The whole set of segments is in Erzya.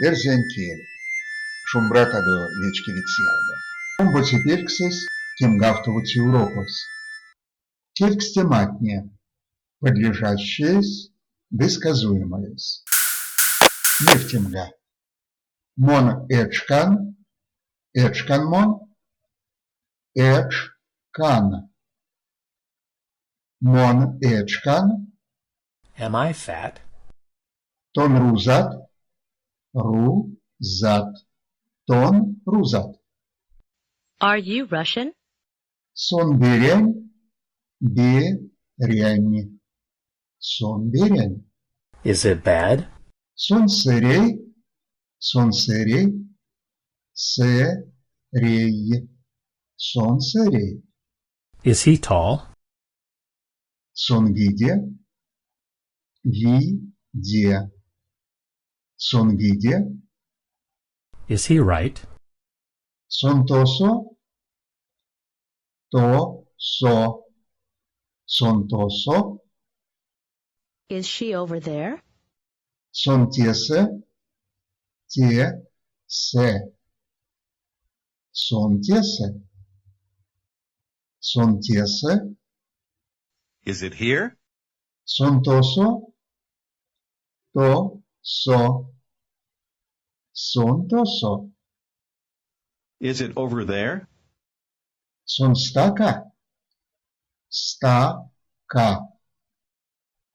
Эрзянь кель. Шумбратадо, вечкевикс ялгат! Омбоце пельксэсь, кемгавтовоце урокось. Кевкстематне. Подлежащеесь ды сказуемоесь. Невтемга. Мон эчкан, эчкан мон, эчкан. Мон эчкан. Am I fat? Тон рузат? Рузат. Тон рузат. Are you Russian? Сон берянь? Берянь. Сон берянь. Is it bad? Сон сэрей? Сон сэрей? Сэрей. Сон сэрей. Is he tall? Сон виде? Виде. Сон виде? Is he right? Сон тосо? Тосо. Сон тосо? Is she over there? Сон тесэ? Тесэ. Сон тесэ? Сон тесэ? Is it here? Сон тосо? Тосо. Сон тосо? Is it over there? Сон стака? Стака.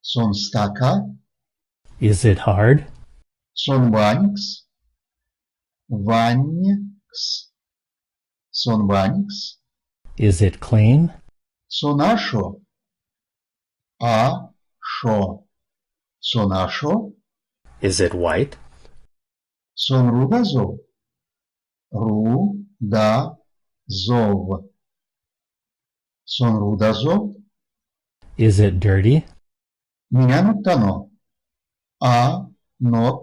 Сон стака? Is it hard? Сон ванькс? Ванькс. Сон ванькс? Is it clean? Сон ашо? Ашо. Сон ашо? Is it white? Сон рудазов? Рудазов. Сон рудазов? Is it dirty? Минь аноктано. А-нок-та-но.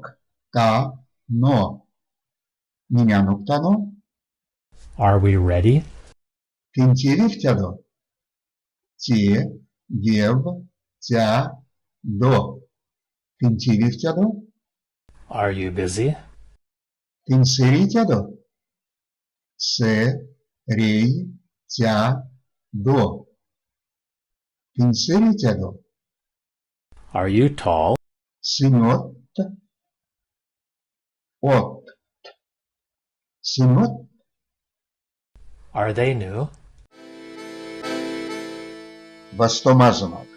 Минь аноктано? Are we ready? Тынь тевевтядо? Те-вев-тя-до. Тынь тевевтядо? Are you busy? Тынь сэрейтядо? Сэ-рей-тя-до. Тынь сэрейтядо? Are you tall? Сынь одт? Одт. Сынь одт? Are they new? Вастомазонок!